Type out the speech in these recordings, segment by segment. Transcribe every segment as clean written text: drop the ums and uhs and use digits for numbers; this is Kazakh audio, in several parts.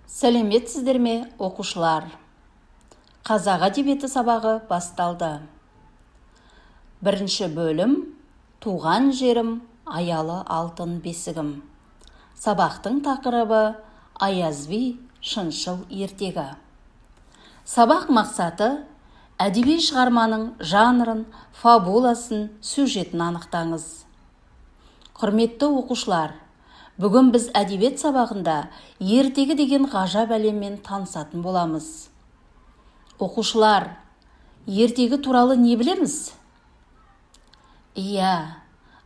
Сәлеметсіздер ме, оқушылар? Қазақ әдебиеті сабағы басталды. Бірінші бөлім: «Туған жерім, аялы алтын бесігім». Сабақтың тақырыбы: «Аяз би» шыншыл ертегі. Сабақ мақсаты: әдеби шығарманың жанрын, фабуласын, сюжетін анықтаңыз. Құрметті оқушылар, бүгін біз әдебиет сабағында ертегі деген ғажап әлеммен танысатын боламыз. Оқушылар, ертегі туралы не білеміз? Иә,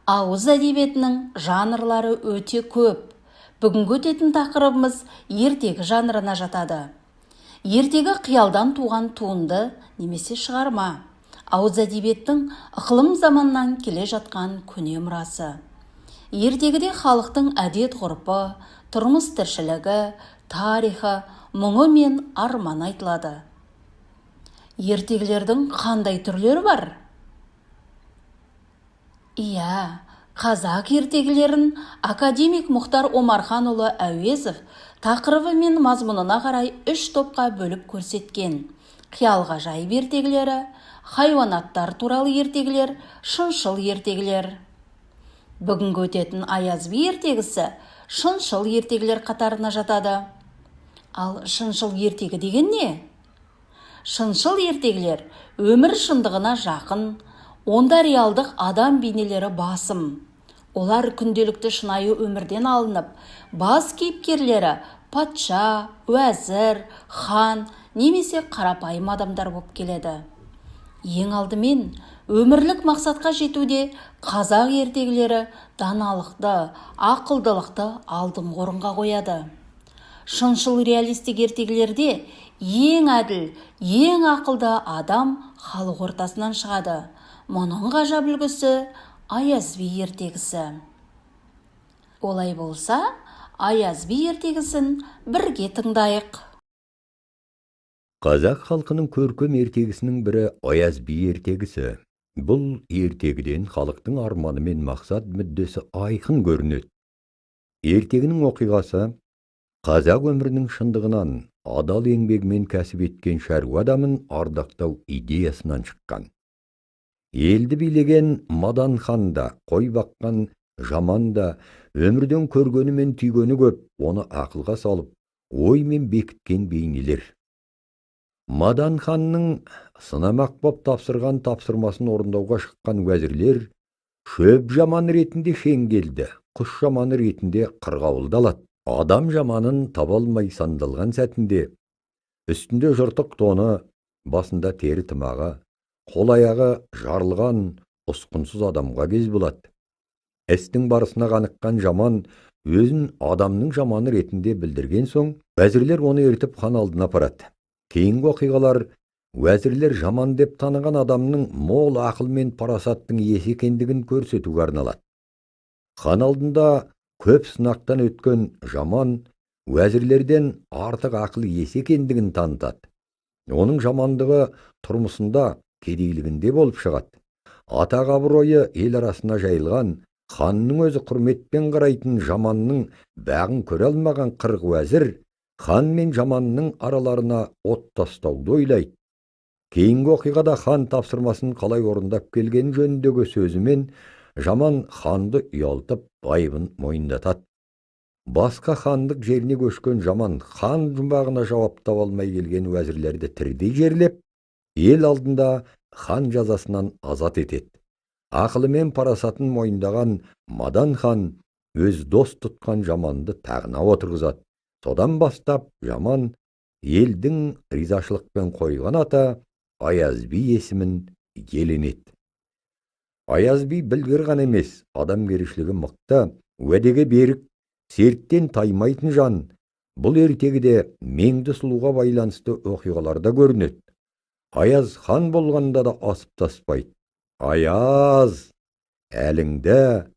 ауыз әдебиетінің жанрлары өте көп. Бүгінгі өтетін тақырыбымыз ертегі жанрына жатады. Ертегі – қиялдан туған туынды немесе шығарма, ауыз әдебиеттің ықылым заманнан келе жатқан көне мұрасы. Ертегіде халықтың әдет-ғұрпы, тұрмыс-тіршілігі, тарихы, мұңы мен арманы айтылады. Ертегілердің қандай түрлері бар? Иә, қазақ ертегілерін академик Мұхтар Омарханұлы Әуезов тақырыбы мен мазмұнына қарай үш топқа бөліп көрсеткен: қиял-ғажайып ертегілері, хайуанаттар туралы ертегілер, шыншыл ертегілер. Бүгінгі өтетін «Аяз би» ертегісі шыншыл ертегілер қатарына жатады. Ал шыншыл ертегі деген не? Шыншыл ертегілер өмір шындығына жақын, онда реалдық адам бейнелері басым. Олар күнделікті шынайы өмірден алынып, бас кейіпкерлері патша, уәзір, хан немесе қарапайым адамдар болып келеді. Ең алдымен өмірлік мақсатқа жетуде қазақ ертегілері даналықты, ақылдылықты алдыңғы орынға қояды. Шыншыл реалистік ертегілерде ең әділ, ең ақылды адам халық ортасынан шығады. Мұның ғажап үлгісі – «Аяз би» ертегісі. Олай болса, «Аяз би» ертегісін бірге тыңдайық. Қазақ халқының көркем ертегісінің бірі – «Аяз би» ертегісі. Бұл ертегіден халықтың арманы мен мақсат мүддесі айқын көрінеді. Ертегінің оқиғасы қазақ өмірінің шындығынан, адал еңбегімен кәсіп еткен шаруа адамын ардақтау идеясынан шыққан. Елді билеген Мадан хан да, қой баққан Жаман да өмірден көргені мен түйгені көп, оны ақылға салып, оймен бекіткен бейнелер. Мадан ханның сынамақ боп тапсырған тапсырмасын орындауға шыққан уәзірлер шөп жаманы ретінде шеңгелді, құс жаманы ретінде қырғауылды алады. Адам жаманын таба алмай сандалған сәтінде үстінде жыртық тоны, басында тері тымағы, қол аяғы жарылған ұсқынсыз адамға кез болады. Істің барысына қаныққан Жаман өзін адамның жаманы ретінде білдірген соң, уәзірлер оны ертіп хан алдына апарады. Кейінгі оқиғалар уәзірлер жаман деп таныған адамның мол ақыл мен парасаттың иесі екендігін көрсетуге арналады. Хан алдында көп сынақтан өткен Жаман уәзірлерден артық ақыл иесі екендігін танытады. Оның жамандығы тұрмысында, кедейлігінде болып шығады. Атақ абыройы ел арасына жайылған, ханның өзі құрметпен қарайтын Жаманның бағын көре алмаған 40 уәзір хан мен Жаманның араларына от тастауды ойлайды. Кейінгі оқиғада хан тапсырмасын қалай орындап келгені жөніндегі сөзімен Жаман ханды ұялтып, айыбын мойындатады. Басқа хандық жеріне көшкен Жаман хан жұмбағына жауап таба алмай келген уәзірлерді тірідей жерлеп, ел алдында хан жазасынан азат етеді. Ақылы мен парасатын мойындаған Мадан хан өз дос тұтқан Жаманды тағына отырғызады. Содан бастап Жаман елдің ризашылықпен қойған аты Аяз би есімін иеленеді. Аяз би білгір ғана емес, адамгершілігі мықты, уәдеге берік, серттен таймайтын жан. Бұл ертегіде Меңді сұлуға байланысты оқиғаларда көрінеді. Аяз хан болғанда да асып таспайды. «Аяз, әліңді,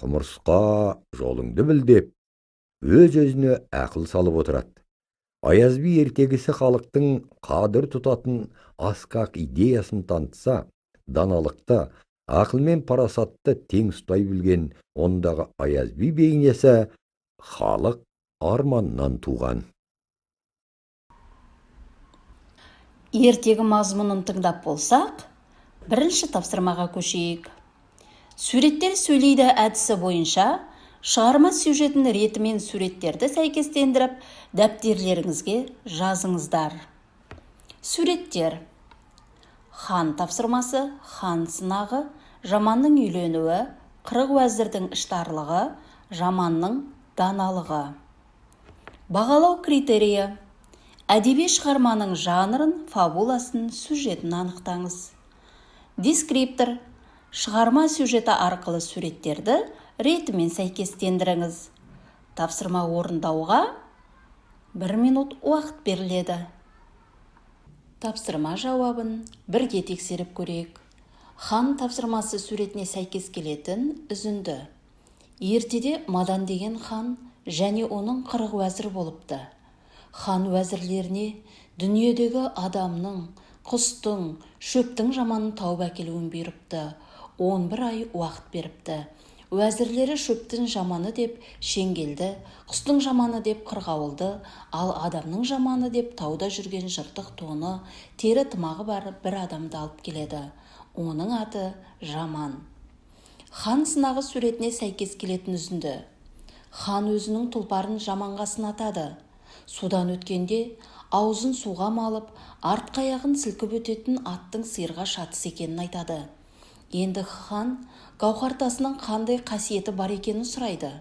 құмырсқа, жолыңды біл» деп өз өзіне ақыл салып отырады. Аяз би ертегісі халықтың қадір тұтатын асқақ идеясын танытса, даналықты, ақыл мен парасатты тең ұстай білген ондағы Аяз би бейнесі халық арманынан туған. Ертегі мазмұнын тыңдап болсақ, бірінші тапсырмаға көшейік. Суреттер сөйлейді әдісі бойынша шығарма сюжетін ретімен суреттерді сәйкестендіріп, дәптерлеріңізге жазыңыздар. Суреттер: хан тапсырмасы, хан сынағы, Жаманның үйленуі, 40 уәзірдің іштарлығы, Жаманның даналығы. Бағалау критерийі: әдеби шығарманың жанрын, фабуласын, сюжетін анықтаңыз. Дескриптор: шығарма сюжеті арқылы суреттерді ретімен сәйкестендіріңіз. Тапсырма орындауға 1 минут уақыт беріледі. Тапсырма жауабын бірге тексеріп көрейік. Хан тапсырмасы суретіне сәйкес келетін үзінді. Ертеде Мадан деген хан және оның 40 уәзір болыпты. Хан уәзірлеріне дүниедегі адамның, құстың, шөптің жаманын тауып әкелуін бұйырыпты. 11 ай уақыт беріпті. Уәзірлері шөптің жаманы деп шеңгелді, құстың жаманы деп қырғауылды, ал адамның жаманы деп тауда жүрген жыртық тоны, тері тымағы бар бір адамды алып келеді. Оның аты Жаман. Хан сынағы суретіне сәйкес келетін үзінді. Хан өзінің тұлпарын Жаманға сынатады. Судан өткенде аузын суға малып, артқы аяғын сілкіп өтетін аттың сиырға шатыс екенін айтады. Енді хан гауһар тасының қандай қасиеті бар екенін сұрайды.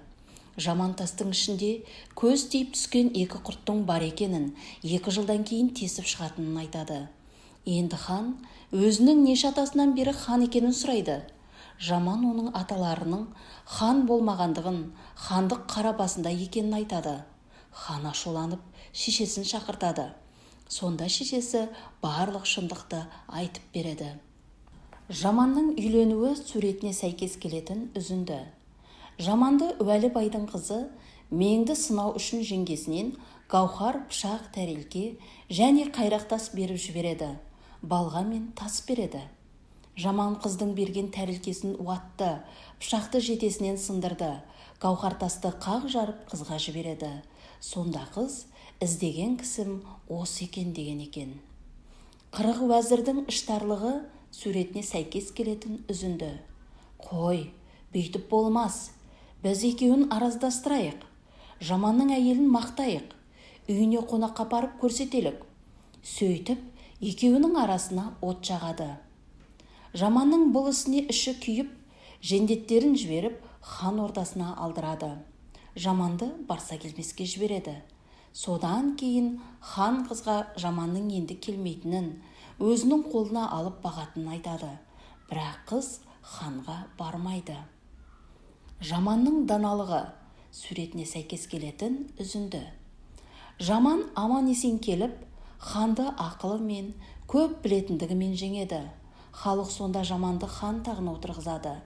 Жаман тастың ішінде көз тиіп түскен екі құрттың бар екенін, 2 жылдан кейін тесіп шығатынын айтады. Енді хан өзінің неше атасынан бері хан екенін сұрайды. Жаман оның аталарының хан болмағандығын, хандық қара басында екенін айтады. Хан ашуланып, шешесін шақыртады. Сонда шешесі барлық шындықты айтып береді. Жаманның үйленуі суретіне сәйкес келетін үзінді. Жаманды Уәли байдың қызы Меңді сынау үшін жеңгесінен гауһар, пышақ, тәрелке және қайрақ тас беріп жібереді. Балға мен тас береді. Жаман қыздың берген тәрелкесін уатты, пышақты жетесінен сындырды, гауһар тасты қақ жарып қызға жібереді. Сонда қыз: «Іздеген кісім осы екен», – деген екен. 40 уәзірдің іштарлығы суретіне сәйкес келетін үзінді. «Қой, бүйтіп болмас, біз екеуін араздастырайық, Жаманның әйелін мақтайық, үйіне қонаққа апарып көрсетелік». Сөйтіп, екеуінің арасына от жағады. Жаманның бұл ісіне іші күйіп, жендеттерін жіберіп, хан ордасына алдырады. Жаманды барса келмеске жібереді. Содан кейін хан қызға Жаманның енді келмейтінін, өзінің қолына алып бағатынын айтады. Бірақ қыз ханға бармайды. Жаманның даналығы суретіне сәйкес келетін үзінді. Жаман аман-есен келіп, ханды ақылымен, көп білетіндігімен жеңеді. Халық сонда Жаманды хан тағына отырғызады.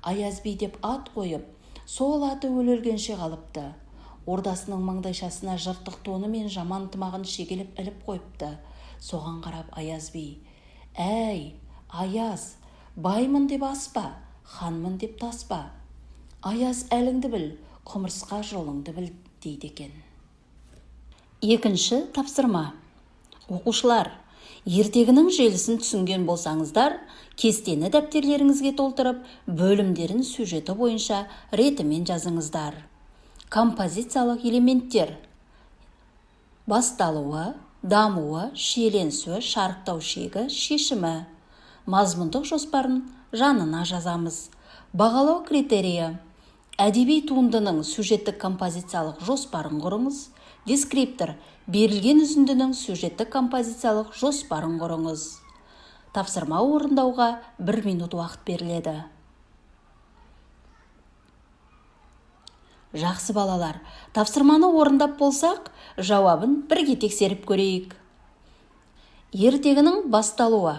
Аяз би деп ат қойып, сол аты өле-өлгенше қалыпты. Ордасының маңдайшасына жыртық тоны мен жаман тымағын шегелеп іліп қойыпты. Соған қарап Аяз би: «Әй, Аяз, баймын деп аспа, ханмын деп таспа. Аяз, әліңді біл, құмырсқа, жолыңды біл», – дейді екен. Екінші тапсырма. Оқушылар, ертегінің желісін түсінген болсаңыздар, кестені дәптерлеріңізге толтырып, бөлімдерін сюжеті бойынша ретімен жазыңыздар. Композициялық элементтер: басталуы, дамуы, шиеленісуі, шарықтау шегі, шешімі. Мазмұндық жоспарын жанына жазамыз. Бағалау критерийі: әдеби туындының сюжеттік композициялық жоспарын құрыңыз. Дескриптор: берілген үзіндінің сюжеттік композициялық жоспарын құрыңыз. Тапсырма орындауға 1 минут уақыт беріледі. Жақсы, балалар, тапсырманы орындап болсақ, жауабын бірге тексеріп көрейік. Ертегінің басталуы: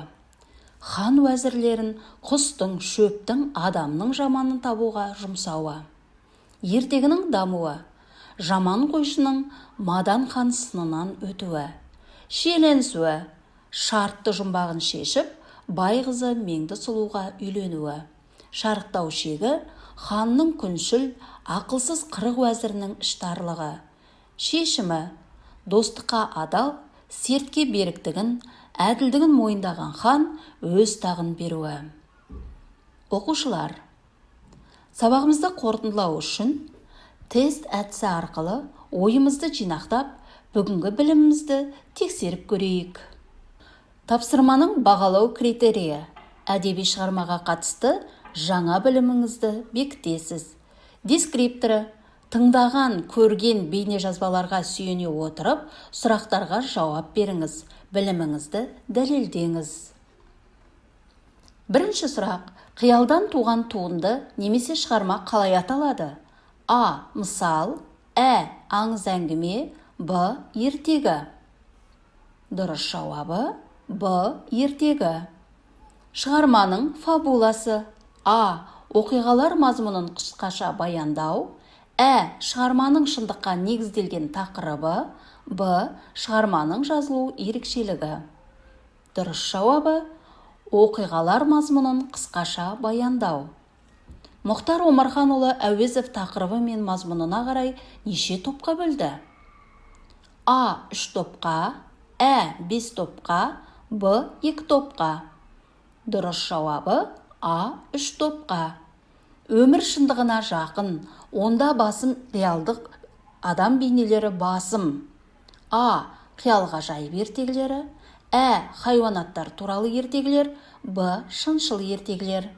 хан уәзірлерін құстың, шөптің, адамның жаманын табуға жұмсауы. Ертегінің дамуы: Жаман қойшының Мадан хан сынынан өтуі. Шиеленісуі: шартты жұмбағын шешіп, бай қызы Меңді сұлуға үйленуі. Шарықтау шегі: ханның күншіл, ақылсыз 40 уәзірінің іштарлығы. Шешімі: достыққа адал, сертке беріктігін, Әділдігін мойындаған хан өз тағын беруі. Оқушылар, сабағымызды қорытындылау үшін тест әдісі арқылы ойымызды жинақтап, бүгінгі білімімізді тексеріп көрейік. Тапсырманың бағалау критерийі: әдеби шығармаға қатысты жаңа біліміңізді бекітесіз. Дескрипторы: тыңдаған, көрген бейнежазбаларға сүйене отырып, сұрақтарға жауап беріңіз, біліміңізді дәлелдеңіз. Бірінші сұрақ: қиялдан туған туынды немесе шығарма қалай аталады? А. Мысал, ә. Аңыз әңгіме, б. Ертегі. Дұрыс жауабы: б. Ертегі. Шығарманың фабуласы: а. Оқиғалар мазмұнын қысқаша баяндау, ә. Шығарманың шындыққа негізделген тақырыбы, б. Шығарманың жазылу ерекшелігі. Дұрыс жауабы: оқиғалар мазмұнын қысқаша баяндау. Мұхтар Омарханұлы Әуезов тақырыбы мен мазмұнына қарай неше топқа бөлді? А. Үш топқа, ә. Бес топқа, б. Екі топқа. Дұрыс жауабы: а. Үш топқа. Өмір шындығына жақын, онда басым реалдық адам бейнелері басым: а. Қиял ғажайып ертегілері, ә. Хайуанаттар туралы ертегілер, б. Шыншыл ертегілер.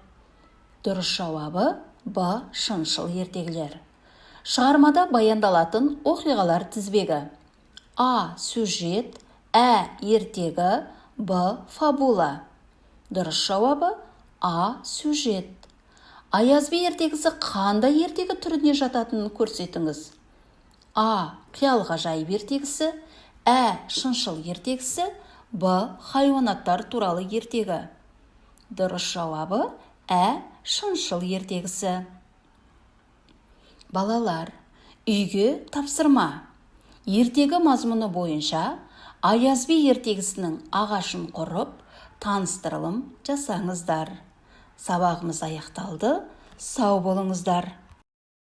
Дұрыс жауабы: б. Шыншыл ертегілер. Шығармада баяндалатын оқиғалар тізбегі: а. Сюжет, ә. Ертегі, б. Фабула. Дұрыс жауабы: а. Сюжет. Аяз би ертегісі қандай ертегі түріне жататынын көрсетіңіз. А. Қиял ғажайып ертегісі, ә. Шыншыл ертегісі, б. Хайуанаттар туралы ертегі. Дұрыс жауабы: ә. Шыншыл ертегісі. Балалар, үйге тапсырма: ертегі мазмұны бойынша Аяз би ертегісінің ағашын құрып, таныстырылым жасаңыздар. Сабағымыз аяқталды, сау болыңыздар.